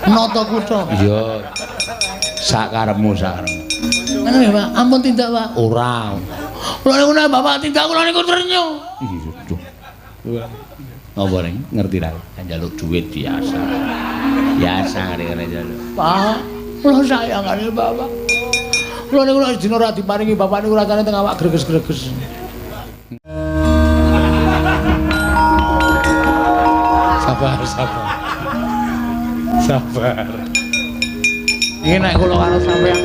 Nata kutha. Iya. Sakarepmu, sakarepmu. Ngono ya, Pak. Ampun tindak, Pak. Ora. Kula niku nek Bapak tindak kula niku ternyo. Iya. Napa ning ngerti ra? Njaluk duit biasa. Biasa ngene njaluk. Pak, kula sayang karo Bapak. Kula niku nek dina ora diparingi Bapak niku rasane teng awak greges-greges. Sabar, sabar. Sabar. Iki nek kula karo sampeyan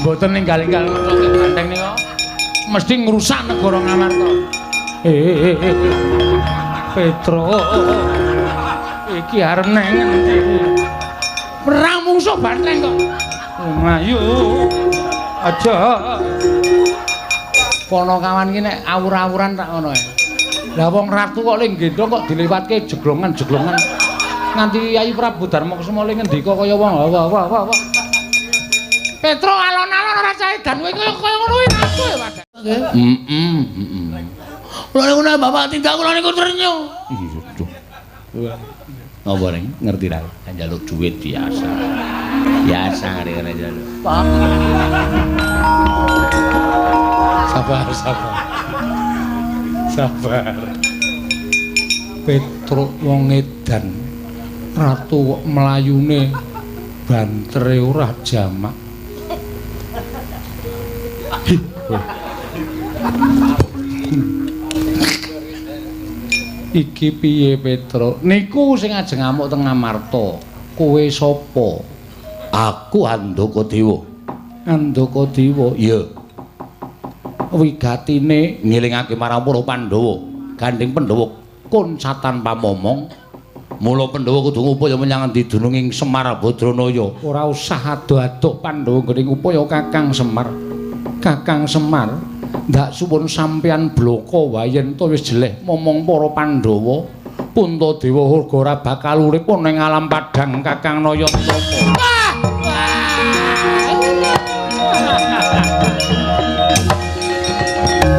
mboten ninggal-ninggal ngetoke banteng nika mesti ngrusak negara Ngamarta. Petro iki arep nang ngendi? Perang mungsuh banteng kok. Mlayu. Aja. Ponokawan iki nek awur-awuran tak ngono ae. Lah wong ratu kok le nggendhong kok dilewatke jeglongan-jeglongan. Nganti Yayi Prabu Darmakusuma le ngendika kaya wong wah wah wah wah. Petro alon-alon ora caedan kowe kaya ngono kuwi ratu ya, Pak. Nggih. Heeh, heeh. Kula niku nek Bapak tindak kula niku ternyo. Iya. Napa ning ngerti ra? Njaluk duit biasa. Biasa ngene njaluk. Pak. Sabar, sabar. Sabar. Petruk wong edan. Ratu kok mlayune bantere ora jamak. Iki piye Petruk? Niku sing ajeng ngamuk teng Ngamarta. Kowe sapa? Aku Handaka Dewa. Handaka Dewa? Iya. Wigatine ngelingake marang para Pandhawa. Gandeng Pandhawa kuncatan pamomong. Mula Pandhawa kudu ngupaya menyang endi dununging Semar Badranaya. Ora usah ado-ado Pandhawa nggone ngupaya Kakang Semar. Kakang Semar, ndak suwun sampeyan bloko wae yen to wis jeleh momong para Pandhawa. Puntadewa uga ora bakal urip ning alam padhang Kakang Naya Tapa.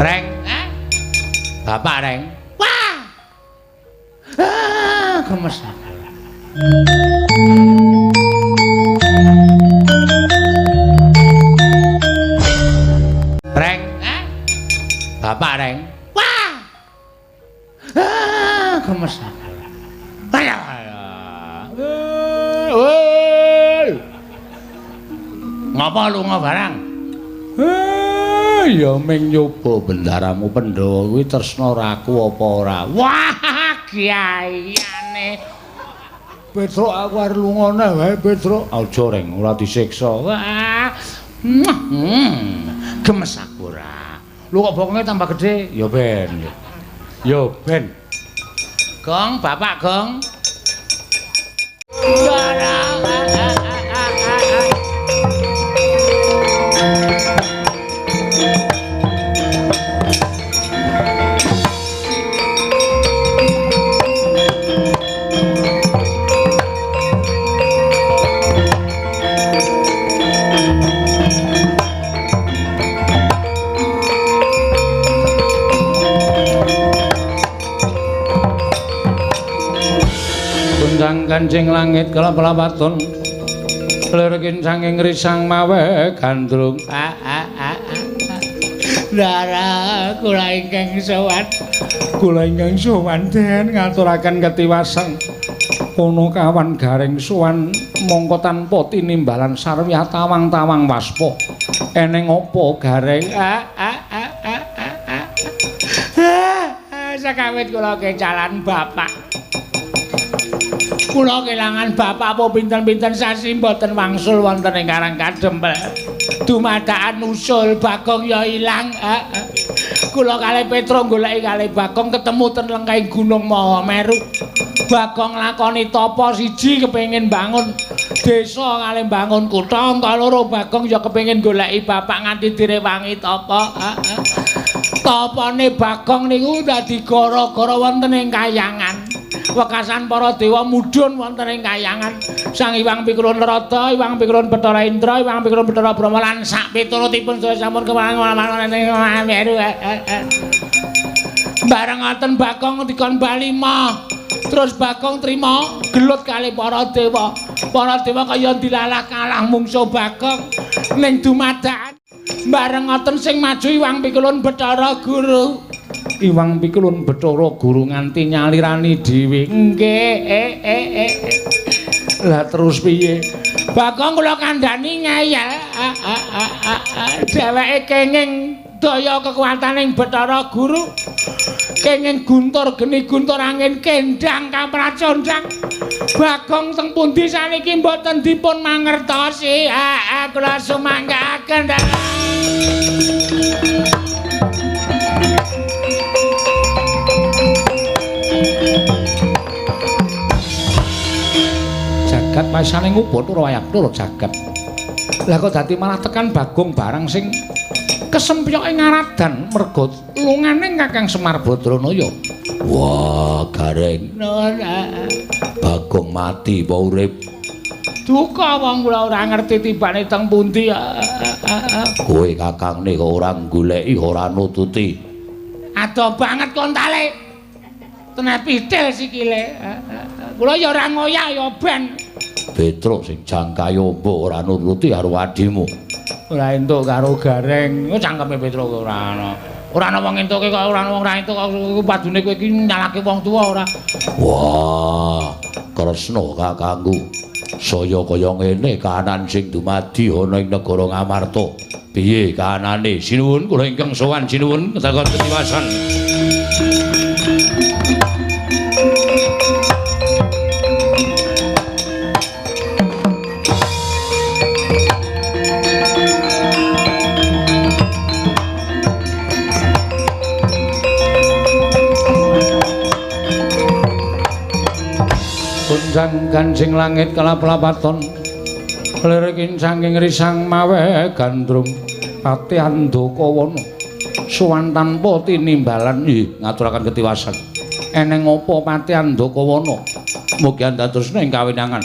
Reng, Bapak Reng. Wah. Ah, gemes. Reng, Bapak Reng. Wah. Ah, gemes. Ayo. Woi. Ngapa lunga barang? Ya ming nyoba bendaramu Pandhawa kuwi tresna raku apa ora. Wah, kiaiane. Petruk aku arep lunga neh wae Petruk. Aja Reng, ora disiksa. Wah. Gemes aku ora. Lho kok bokonge tambah gedhe? Ya ben. Ya ben. Gong, Bapak Gong. Kundang kancing langit kelap-lapaton lir kincanging risang mawe gandrung. Ndara kula ingkang sowan. Kula ingkang sowan den ngaturaken ketiwasan. Kono kawan gareng sowan mongko tanpa tinimbalan sarwiyah tawang-tawang waspa. Eneng apa gareng? Sakawit kula kecalan bapak. Kula kelangan bapak apa pinten-pinten sasi mboten wangsul wonten ing Karang Kadempel. Dumadakan usul Bagong ya ilang. Kula kalih Petro goleki kalih Bagong ketemu ten lengkahing Gunung Mahameru. Bagong lakoni tapa siji kepengin bangun desa kalih bangun kutha, angka loro Bagong ya kepengin goleki bapak nganti direwangi tapa. Tapane Bagong niku dadi gara-gara wonten ing kayangan. Wekasan para dewa mudhun wonten ing kayangan. Sang Hyang Pikrun Narada, Hyang Pikrun Bathara Indra, Hyang Pikrun Bathara Brahma lan sak piturutipun sedaya sampun kemarang ing Mahameru. Bareng ngoten Bagong dikon bali mah. Terus Bagong trima gelut kalih para dewa. Para dewa kaya dilalah kalah mungsuh Bagong ning dumadakan. Bareng ngoten sing maju Iwang Pikulun Bathara Guru. Iwang Pikulun Bathara Guru nganti nyalirani dhewe. Nggih, Lah terus piye? Bagong kula kandhani ngeyel. Dheweke kenging daya kekuataning Bathara Guru. Kenging guntur geni guntur angin kendang kapracondang. Bagong teng pundi saniki mboten dipun mangertosi. Kula sumanggaaken. Jagat paisane ngubathara wayah Bathara jagat. Lah kok dadi malah tekan Bagong barang sing kesempyoke ngaradan merga lungane Kakang Semar Badranaya. Wah, Gareng. Bagong mati apa urip? Duka wong kula ora ngerti tibane teng pundi. Kowe kakangne kok ora goleki, ora nututi. Adoh banget kontale. Teneh pitil sikile. Kula ya ora ngoyak ya ben. Petruk sing jangkae ombo ora nuruti karo adimu. Ora entuk karo Gareng. Cangkeme Petruk ora ana. Ora ana wong entuke kok ora ana wong ora entuk kok padune kowe iki nyalake wong tuwa ora. Wah, Kresna kakangku. Saya kaya ngene kahanan sing dumadi ana ing negara Ngamarta. Piye kahanane? Sinuwun kula ingkang sowan sinuwun kedakan ketiwasan. Gonjang ganjing langit kelap-lapaton lirikin saking risang mawe gandrung pati Andakawana sowan tanpa tinimbalan. Nggih, ngaturaken ketiwasan. Eneng apa pati Andakawana? Mugi andadosna ing kawinangan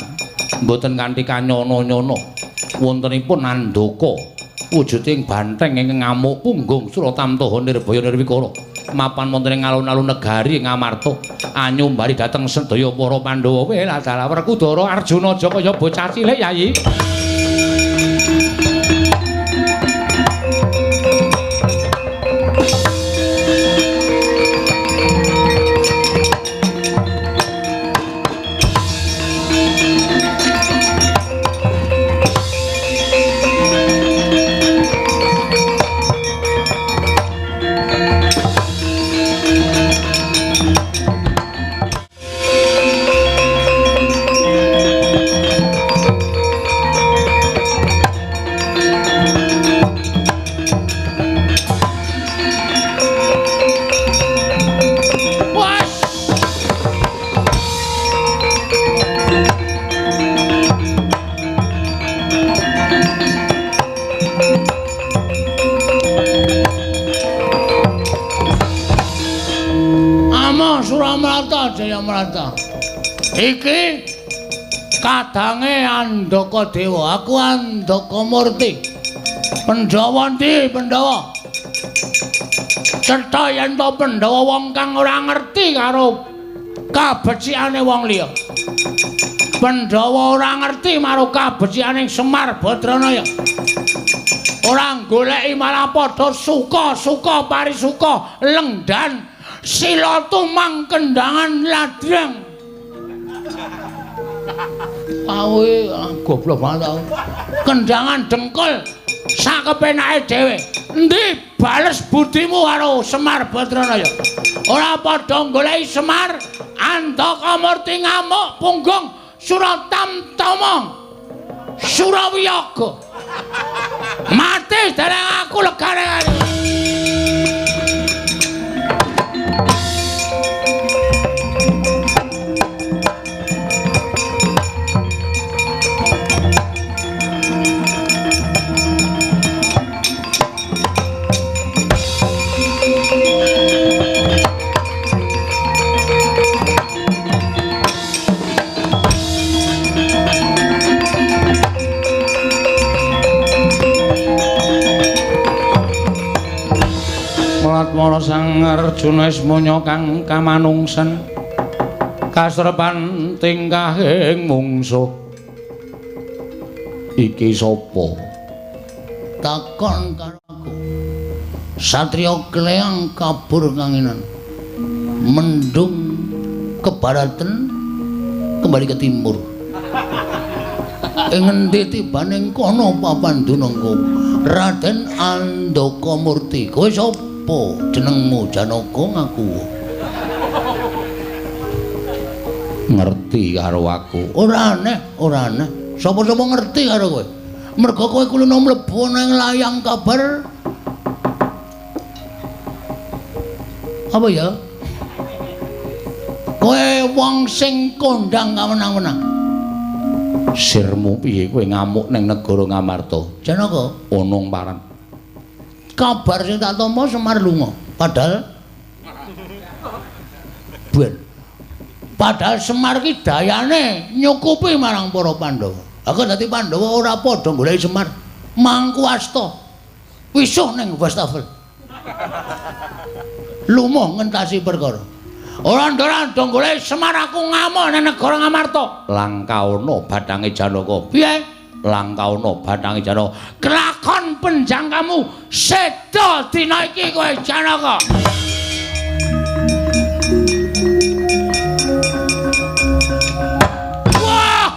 mboten kanthi kanyana-nyana. Wontenipun Andaka wujuding banteng ingkang ngamuk punggung Suratamtaha Nirbaya Nirwikara mapan wonten ing alun-alun negari Ngamarta anyumbari dhateng sedaya para Pandhawa. Weh, dalah Werkudara Arjuna aja kaya bocah cilik Yayi. Iki kadange Andaka Dewa, aku Andaka Murti. Pandhawa ndi Pandhawa? Cetha yen to Pandhawa wong kang ora ngerti karo kabecikane wong liya. Pandhawa ora ngerti marang kabecikane Semar Badranaya. Ora goleki malah padha suka-suka parisuka lengdan sila tumang kendangan ladrang. Awe goblok banget aku. Kendangan dengkul sakepenake dhewe. Endi bales budimu karo Semar Badranaya? Ora padha goleki Semar, Andaka Murti ngamuk punggung Suratamtama Surawiyaga. Mati dereng aku legane. Mara Sang Arjuna Ismaya kang kamanungsan kasrepan tingkahing mungsuh. Iki sapa? Takon karo aku. Satria Kleang kabur kanginan. Mendung ke baratan kembali ke timur. Ing ngendi tibane kono papan dunungku? Raden Andaka Murti. Kowe sapa? Jenengmu Janaka ngaku. Ngerti karo aku. Ora aneh, ora aneh. Sapa-sapa ngerti karo kowe. Mergo kowe kulino mlebu nang layang kabar. Apa ya? Kowe wong sing kondang kawenang-wenang. Sirmu piye kowe ngamuk ning negara Ngamarta? Janaka onong paran. Kabar sing tak tampa Semar lunga. Padahal ben. Padahal Semar ki dayane nyukupi marang para Pandhawa. Aku dadi Pandhawa ora padha goleki Semar. Mangku asta. Wisuh ning wastafel. Lumuh ngentasi perkara. Ora ndora goleki Semar aku ngamuk nang negara Ngamarta. Langkaana bathange Janaka. Piye? Langkaana bathange Janaka. Kelakon penjangkamu seda dina iki kowe Janaka. Wah!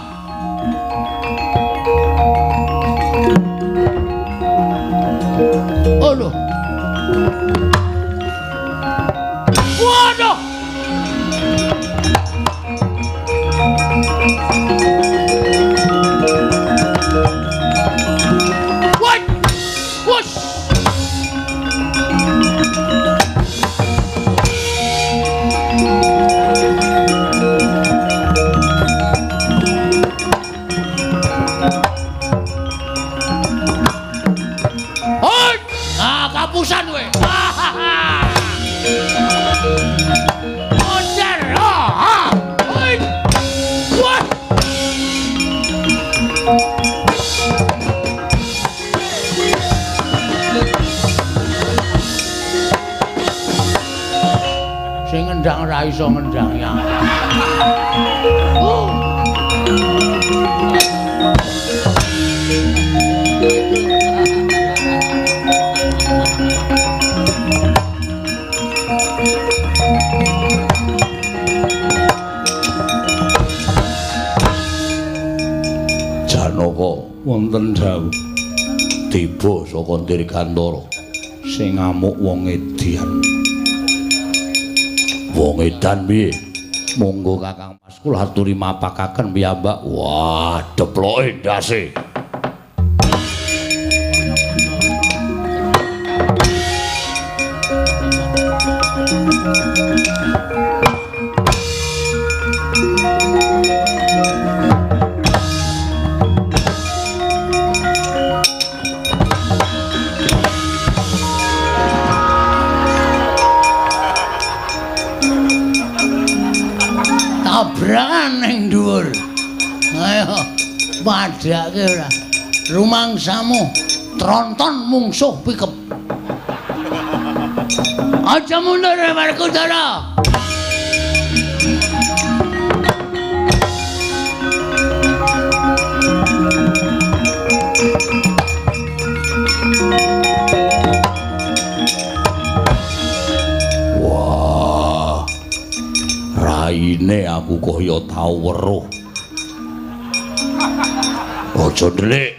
Aduh. Waduh. What? Wush. Hoi! Ah, kapusan kowe. Monster. Ah. Hoi. Wah. Sing ngendang ora iso ngendang ya. Oh. Janaka wonten dawuh tiba saka Dirgantara sing ngamuk wong edian. Wong edan piye? Monggo Kakang Mas kula aturi mapakaken piyambak. Wah, deploke ndase. Tabrakan ning dhuwur. Ayo padhake ora. Rumangsamu tronton mungsuh pikep. Aja mundur Werkudara. Wah. Raine aku kaya tau weruh. Aja ndelik.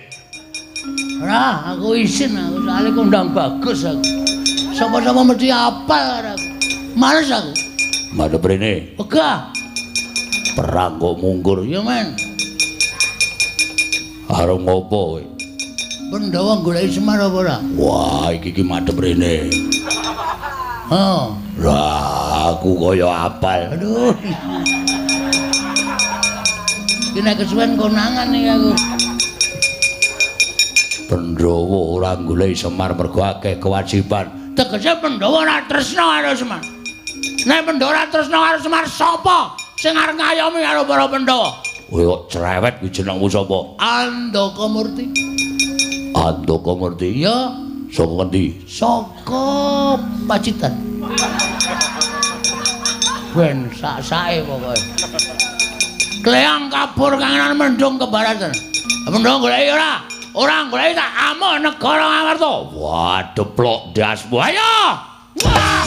Ora, aku isin aku soalé kondang bagus aku. Sapa-sapa mesti apal karo aku. Males aku. Madhep rene. Wegah. Perang kok mungkur ya, men. Arep ngopo kowe? Pandhawa goleki Semar apa ora? Wah, iki ki madhep rene. Oh. Lah, aku kaya apal. Aduh. Iki nek kesuwen konangan iki aku. Pandhawa ora goleki Semar mergo akeh kewajiban. Tegese Pandhawa ora tresna karo Semar. Nek Pandhawa ora tresna karo Semar, sapa sing arep ngayomi karo para Pandhawa? Kowe kok cerewet kuwi jenengmu sapa? Andaka Murti. Andaka Murti? Iya. Saka ngendi? Saka Pacitan. Ben sak-sake pokoke. Kleang kabur kangenan mendung ke baratan. Mendho goleki ora? Ora goleki tak amuk negara Ngamarta. Wah, deplok ndasmu. Ayo. Wah.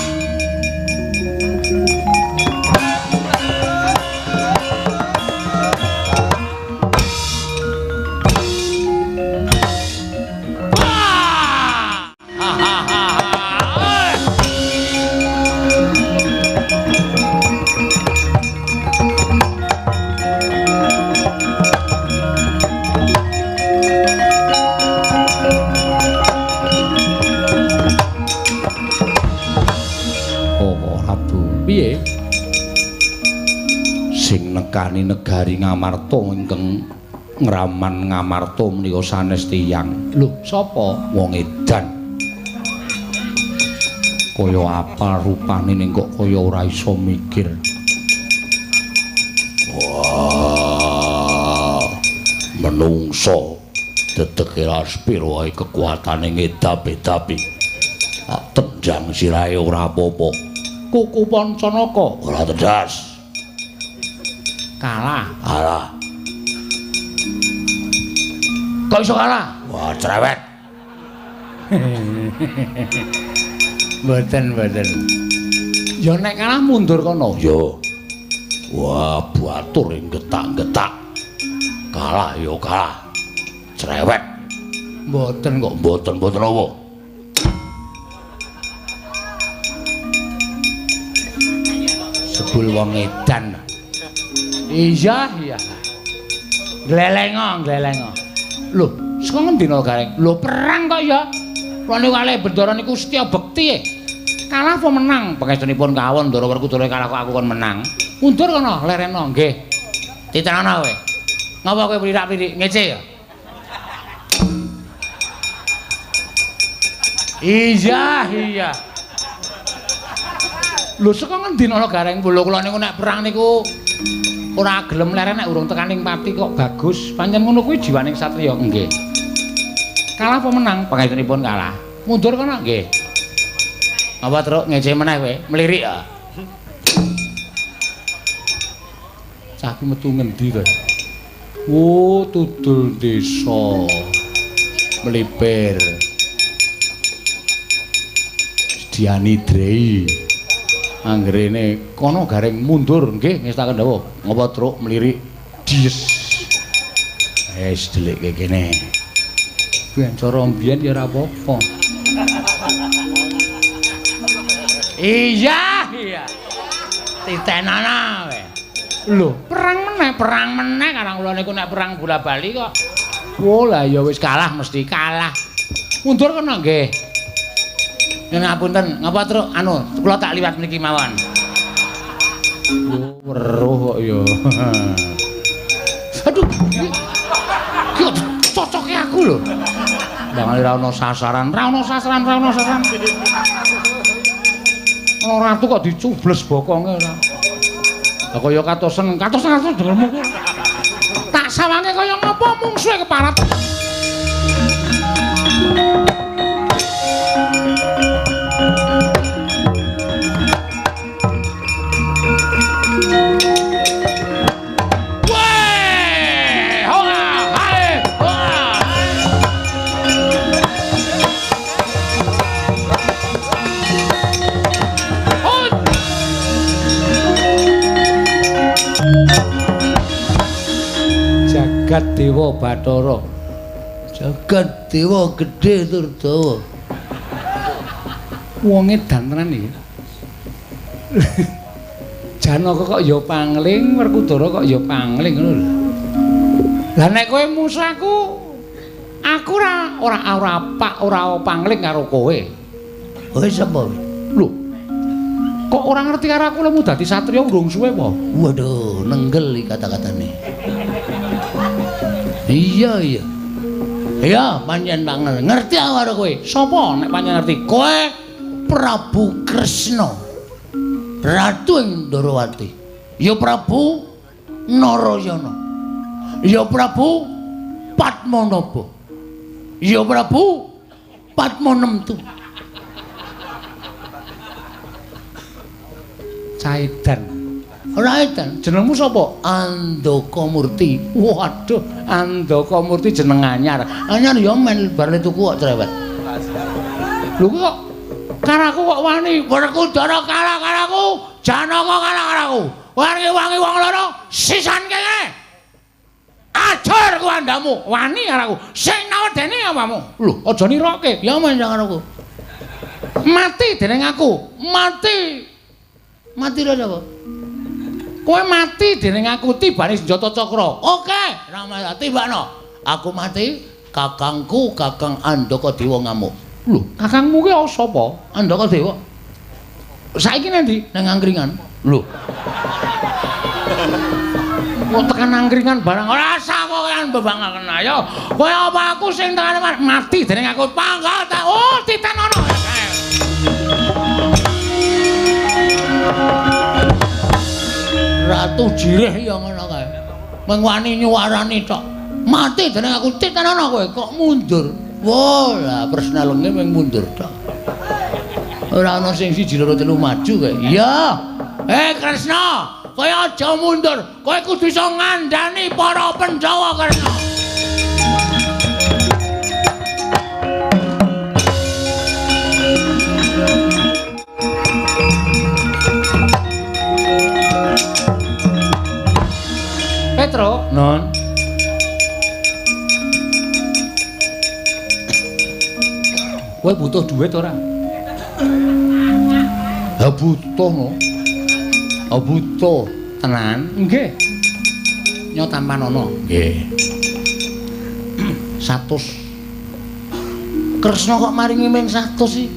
Piye? Sing nekani negari Ngamarta ingkang ngraman Ngamarta menika sanes tiyang. Lho, sapa? Wong edan. Kaya apa rupane ning kok kaya ora iso mikir. Wah, menungso dedeke ra sepira wae kekuatane ngedap-edapi. Tendang sirahe ora apa-apa. Kuku Pancanaka ora tedas. Kalah. Kalah. Kok iso kalah? Wah, cerewet. Mboten, mboten. Ya nek kalah mundur kono. Ya. Wah, batur ing getak-getak. Kalah ya kalah. Cerewet. Mboten kok, mboten-mboten apa. Sebul wong edan. Iya, iya. Glelengo, glelengo. Lho, saka ngendi no Gareng? Lho, perang kok ya. Kula niku kalih Bendara niku setya bekti. Kalah apa menang? Pangestunipun kawon Ndara Werkudara kalah kok aku kon menang. Mundur kono, lereno nggih. Titenono kowe. Ngapa kowe plirak-plirik ngece ya? Iya, iya. Lho saka ngendi ana Gareng? Lho kula niku nek perang niku ora gelem leren nek urung tekaning pati kok bagus. Pancen ngono kuwi jiwaning satriya. Nggih. Kalah apa menang? Pangestunipun kalah. Mundur kono nggih. Apa truk ngece meneh kowe? Mlirik ya. Cah ki metu ngendi to? Oh, tudul desa. Mlipir. Diani Drei. Anggrene kono Gareng mundur nggih ngestaken dawuh. Ngapa truk mlirik dies. Wis delikke kene. Ben cara mbiyen ya ora apa-apa. Iya, iya. Titenana kowe. Lho, perang meneh karang kula niku nek perang bola-bali kok. Oh lah ya wis kalah mesti kalah. Mundur kono nggih. Yen ngapunten, ngapa truk anu kula tak liwat mriki mawon. Yo weruh kok ya. Aduh. Ki kok cocoke aku lho. Bangane ra ono sasaran, ra ono sasaran, ra ono sasaran. Ana ratu kok dicubles bokonge ora. Lah kaya katosen, katosen katosen dengermu. Tak sawange kaya ngapa mungsuhe keparat. Jagat Dewa Bathara. Jagat Dewa gedhe tur dawa. Wong edan tenan iki. Janaka kok ya pangling, Werkudara kok ya pangling ngono lho. Lah nek kowe musuh aku, aku ora ora pak ora pangling karo kowe. Kowe sapa? Lho. Kok ora ngerti karo aku lemu dadi satriya urung suwe apa? Waduh, nenggel iki kata-katane. Iya, iya. Iya, pancen banget. Ngerti aku karo kowe. Sapa nek pancen ngerti? Kowe Prabu Kresna. Ratu ing Ndorowati. Ya Prabu Narayana. Ya Prabu Padmanaba. Ya Prabu Padmanemtu. Caidan. Ora edan. Jenengmu sapa? Andaka Murti. Waduh, Andaka Murti jeneng anyar. Anyar ya men bar le tuku kok cerewet. Lho kok karaku kok wani? Werkudara kalah karaku, Janaka kalah karaku. Wangi-wangi wong loro sisan kene. Ajar ku andamu, wani karaku. Sing nawedene awamu. Lho, aja niroke. Ya men karo aku. Mati dening aku. Mati. Mati lho sapa? Kowe mati dening aku tibane senjata cakra. Oke, Rama tibakno. Aku mati, kakangku Kakang Andaka Dewa ngamuk. Lho, kakangmu ki sapa? Andaka Dewa. Saiki nang ndi? Nang angkringan. Lho. Kok tekan angkringan barang ora usah kowe bebangaken ayo. Kowe apa aku sing tekan mati dening aku pangkat. Oh, titenono. Ratu Jireh ya ngono kae. Mung wani nyuwarani tok. Mati dening aku titenono kowe kok mundur. Wah, lah persnelenge mung mundur tok. Ora ana sing 1 2 3 maju kae. Iya. Kresna, kowe aja mundur. Kowe kudu iso ngandani para Pandhawa, Kresna. Petro, Non. Kowe butuh duit ora? Ha butuh no. Ha butuh tenan. Nggih. Nyo tampanono. Nggih. 100. Kresna kok maringi ming 100 sih?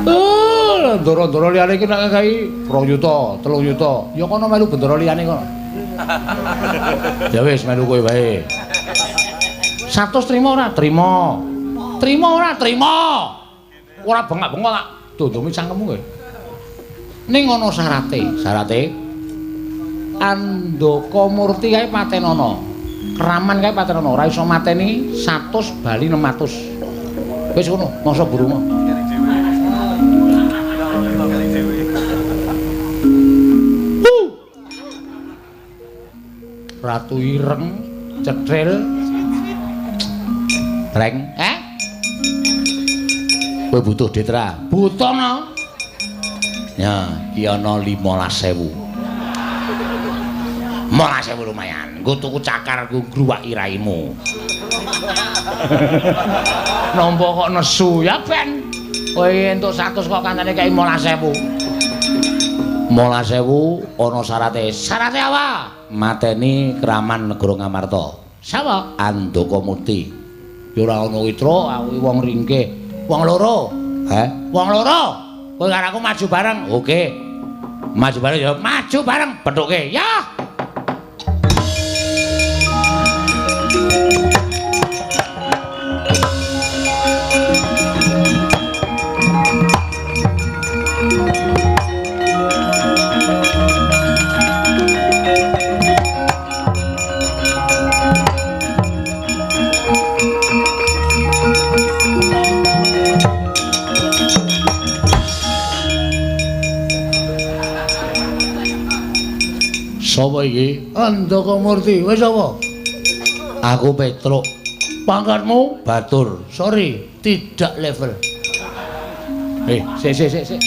Oh, ndoro-ndoro liyane iki nek kae 2 yuta, 3 yuta. Ya kono melu bendoro liyane kono. Ya wis melu kowe wae. 100 trimo ora? Trimo. Trimo ora? Trimo. Ora bengak-bengok tak dondongi cangkemmu kowe. Ning ana syarate. Syarate Andaka Murti kae patenono. Keraman kae patenono, ora iso mateni 100 bali 600. Wis ngono, mangsa burunga. Ratu ireng, cetril, reng. Kowe butuh duit ra? Butuh no. Ya, iki ana 15.000. 15.000 lumayan. Nggo tuku cakar nggo ngruwaki raimu. Nampa kok nesu ya ben. Kowe entuk 100 kok kancane kei 15.000. 15.000 ana syarate. Syarate apa? Mateni Kraman Negara Ngamarta. Sapa? Andaka Murti. Ya ora ana witra, aku wong ringkih. Wong loro. Heh? Wong loro. Kowe karo aku maju bareng. Oke. Maju bareng ya. Maju bareng pethuke. Ya. Sapa iki? Andaka Murti. Wis sapa? Aku Petruk. Pangkatmu? Batur. Sorry, tidak level. Sik sik sik sik.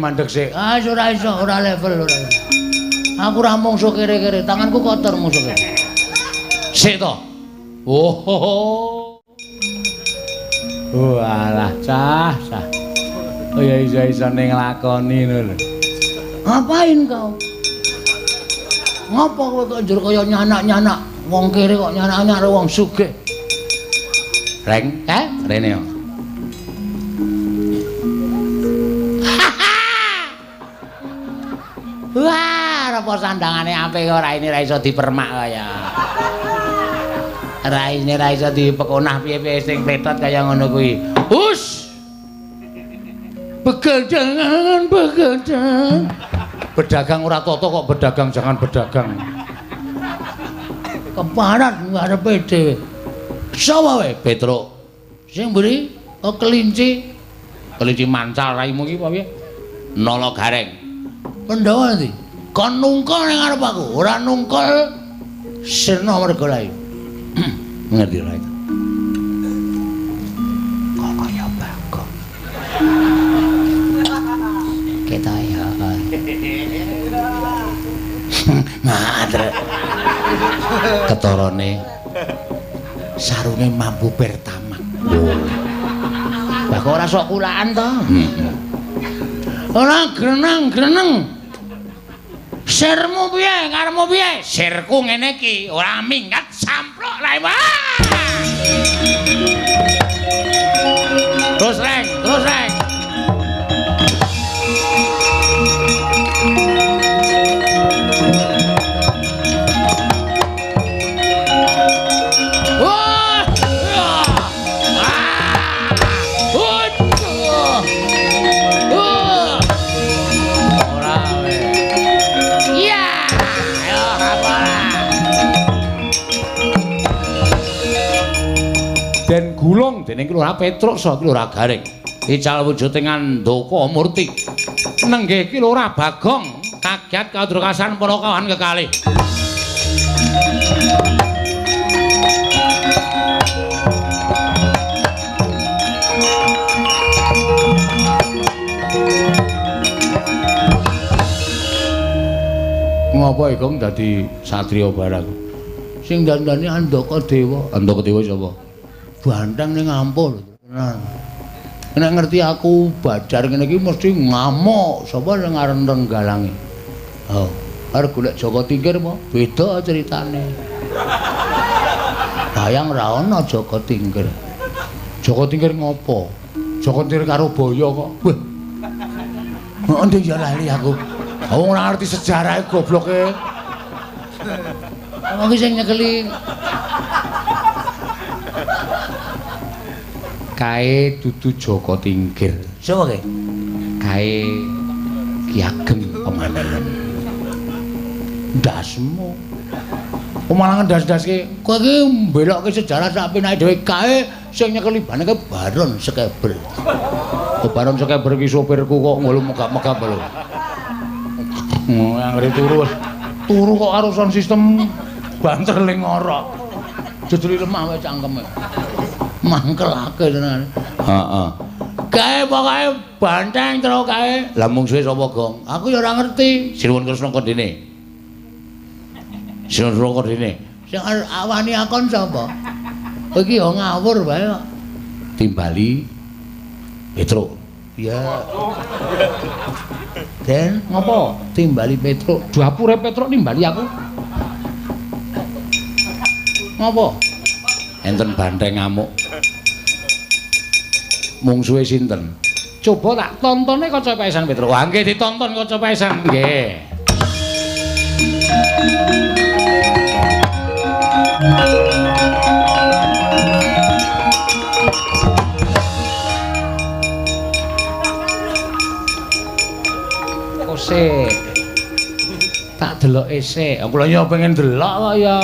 Mandek sik. Ah, ora iso, ora level ora. Aku ora mungsuh kere-kere, tanganku kotor mungsuh. Sik to. Oh. Walah, cah, cah. Oh ya iso-isone nglakoni ngono lho. Ngapain kau? Ngapa kowe kok njur kaya nyanak-nyanak? Wong kere kok nyanak-nyanak wong sugih. Reng, rene yo. Wah, apa sandangane apik kok raine ra iso dipermak kaya. Raine ra iso dipekonah piye-piye sing pletot kaya ngono kuwi. Hus. Begadangan, begadang. Pedagang ora toto kok pedagang jangan pedagang. Keparat ngarepe dhewe. Sapa wae? Petruk. Sing mburi kok kelinci. Kelinci mancal raimu iki apa piye? Nala gareng. Pandhawa endi? Kon nungkul ning ngarep aku, ora nungkul sirna merga layu. Ngerti ora itu? Kok kaya Bagong. Ketok ya. Ngadrek. Ketorone sarunge mambu pertama. Lah kok ora sok kulaan to? Ora greneng-greneng. Sirmu piye? Karepmu piye? Sirku ngene iki, ora minggat samplok lae. Terus reng, terus reng. Den gulung dening Ki Lurah Petruk saha Ki Lurah Gareng. Ical wujuding Andaka Murti. Nenggih Ki Lurah Bagong kagiat kadrokasan para kawan kekalih. Ngopo Gong dadi satriya barang? Sing dandani Andaka Dewa. Andaka Dewa sapa? Banteng ning ampul tenan. Nek ngerti aku badar ngene iki mesti ngamuk. Sapa sing aran Renggalange? Oh, arep golek Jaka Tingkir apa? Beda ceritane. Dayang ra ana Jaka Tingkir. Jaka Tingkir ngopo? Jaka Tingkir karo Baya kok. Wah. Endi ya lali aku. Wong ora ngerti sejarahe gobloke. Wong iki sing nyekeli kae dudu Jaka Tingkir. Sapa kae? Kae Ki Ageng Pemanahan. Ndasmu. Pemanahan ndas-ndaske. Kowe iki mbelokke sejarah sak penake dhewe kae sing nyekeli baneke Baron Sekeber. Oh, Baron Sekeber iki sopirku kok ngono megap-megap lho. Anggere turu wis. Turu kok karo sound system banter ling ngorok. Jejeli lemah wae cangkeme. Mangkelake tenan. Heeh. Kae pokoke banteng terus kae. Lah mungsuhe sapa, Gong? Aku ya ora ngerti. Sinuwun Kresna kondene. Sinuwun Kresna kondene. Sing awani akon sapa? Kowe iki ya ngawur wae kok. Timbali Petruk. Ya. Den, ngopo? Timbali Petruk. Dapure Petruk nimbali aku. Ngopo? Enten banteng ngamuk. Mungsuhe sinten? Coba tak tontone kaca paesan Petruk. Wah, nggih ditonton kaca paesan. Nggih. Kose. Tak deloke sik. Kula ya pengen delok kok ya.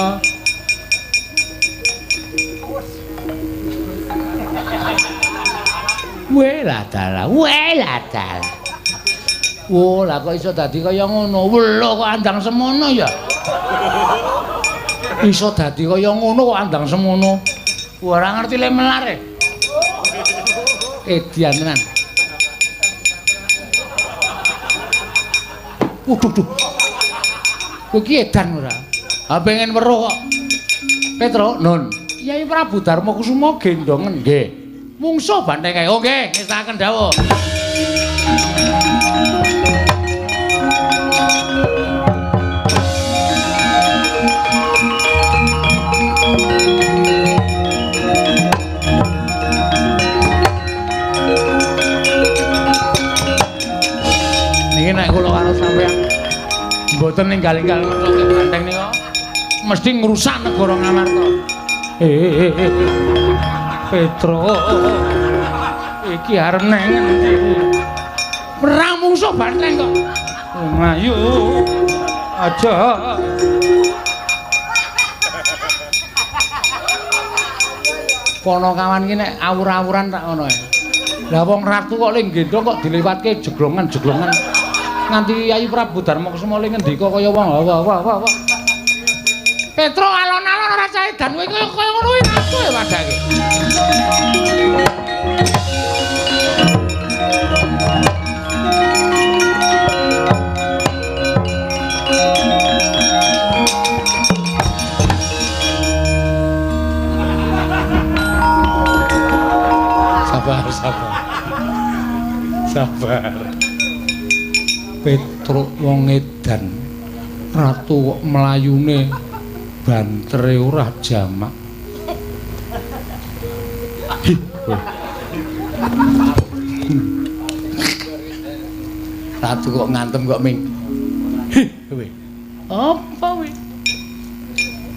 Welah dalah, welah dalah. Wo, lah kok iso dadi kaya ngono? Welo kok andang semono ya. Iso dadi kaya ngono kok andang semono. Ora ngerti le melar e. Edian tenan. Waduh, duh. Kowe iki edan ora? Ha pengen weruh kok. Petruk, Nun. Kyai Prabu Darma Kusuma gendongen nggih. Mungsuh banteng kae. Oh nggih, ngestaken dawuh. Niki nek kula karo sampeyan mboten ninggal-ninggal ngethoke banteng nika mesti ngrusak negara Ngamarta. Petruk iki arep nang endi? Perang mungsuh banteng kok. Ayo aja. Ponokawan iki nek awur-awuran tak ngono ae. Lah wong ratu kok ling gendong kok dilewatke jeglongan-jeglongan. Nganti Yayi Prabu Darmakusuma le ngendika kaya wong wah wah wah wah. Petro alon-alon ora caedan kowe kaya ngono kuwi ratu ya padake. Sabar, sabar. Sabar. Petruk wong edan. Ratu kok mlayune bantere ora jamak. Ratu kok ngantem kok ming. Hi, kowe. Apa kowe?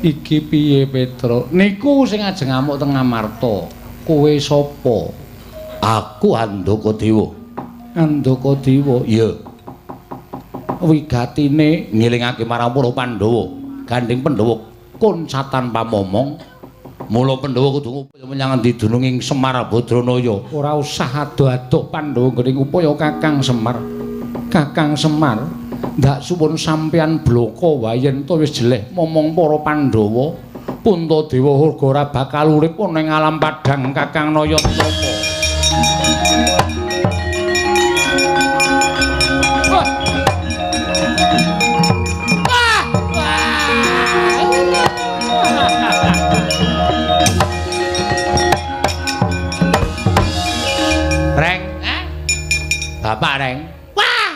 Iki piye Petruk? Niku sing ajeng ngamuk teng Amarta. Kowe sapa? Aku Handaka Dewa. Handaka Dewa? Iya. Wigatine ngelingake marang para Pandhawa. Gandeng Pandhawa kuncatan pamomong. Mula Pandhawa kudu ngupaya menyang endi dununging Semar Badranaya. Ora usah adoh-adoh Pandhawa nggone ngupaya Kakang Semar. Kakang Semar, ndak suwun sampeyan bloko wae yen to wis jeleh momong para Pandhawa. Puntadewa uga ora bakal urip ana ing alam padhang Kakang Nayatapa. Wah. Wah. Reng, eh? Bapak Reng. Wah.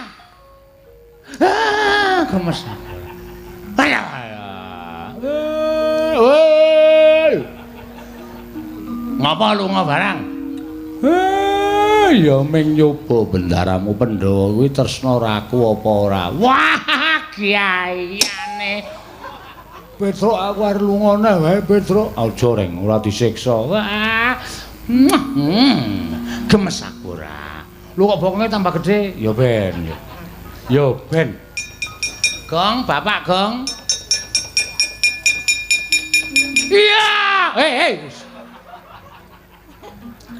Ah, gemes. Ayo. Woi. Ngapa lunga barang? Ya ming nyoba bendaramu Pandhawa kuwi tresna raku apa ora. Wah, kiaiane. Petruk aku arep lunga neh wae Petruk. Aja Reng, ora disiksa. Wah. Gemes aku ora. Lu kok bokonge tambah gedhe? Ya ben. Ya ben. Gong, Bapak Gong. Iya, hei hei.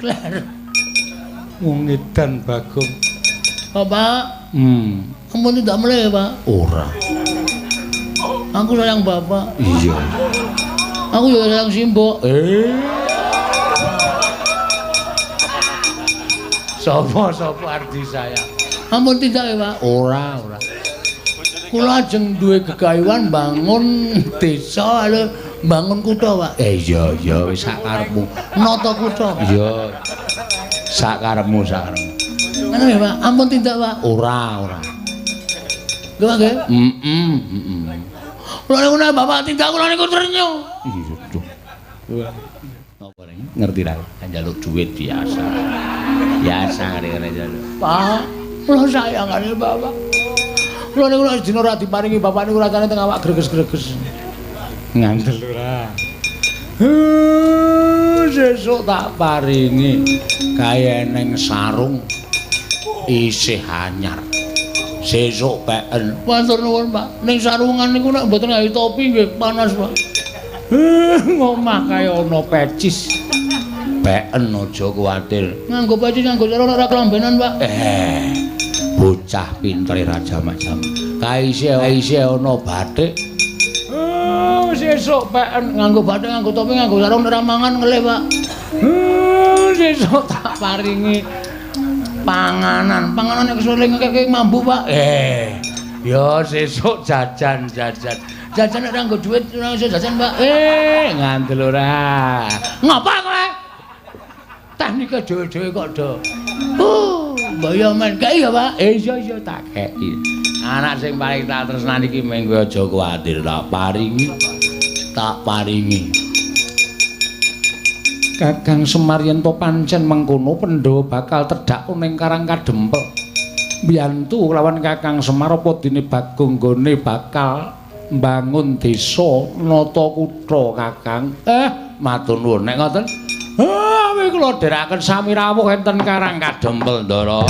Kler. Wong edan Bagong. Bapak. Ampun tidak mulai ya, Pak. Ora. Aku sayang Bapak. Iya. Aku juga sayang Simbok. Sopo sopo ardi sayang. Ampun tidak ya, Pak. Ora, ora. Kula ajeng duwe gegayuhan bangun desa lho. Bangun kutha, Pak. Iya iya wis sak karepmu. Nata kutha. Iya. Sak karepmu, sak karepmu. Ngono ya, Pak. Ampun tindak, Pak. Ora, ora. Nggih, Pak nggih. Heeh, heeh. Kula niku nek Bapak tindak kula niku ternyo. Iya, duh. Napa reng? Ngerti ra? Njaluk duit biasa. Biasa ngene njaluk. Pak, kula sayang karo Bapak. Kula niku nek dina ora diparingi Bapak niku rasane teng awak greges-greges. Ngandel ora. Sesuk tak paringi kae neng sarung isih anyar. Sesuk peken. Matur nuwun, Pak. Ning sarungan niku nek mboten gawe topi nggih panas, Pak. Ngomah kae ana pecis. Peken aja kuwatir. Nganggo pecis nganggo sarung ora kelambenan, Pak. Bocah pintere raja macam. Kae isih ana batik. Sesuk peken nganggo bathik nganggo topi nganggo sarung ora mangan ngelih, Pak. Sesuk tak paringi panganan. Panganan nek kesuwen ngekek mambu, Pak. Ya sesuk jajan jajan. Jajan nek ora nggo dhuwit ora iso jajan, Pak. Ngandel ora. Ngapa kowe? Teknike dhewe-dhewe kok do. Mbaya men kei ya, Pak. Iya iya tak kei. Anak sing paling tak tresnani iki mung kowe aja kuwatir tak paringi. Tak paringi. Kakang Semar yen to pancen mengkono Pandhawa bakal tedhak ning Karang Kadempel. Mbiyantu lawan Kakang Semar apa dene Bagong nggone bakal mbangun desa nata kutha Kakang. Matur nuwun nek ngoten. Awi kula dherekaken sami rawuh enten Karang Kadempel, Ndara.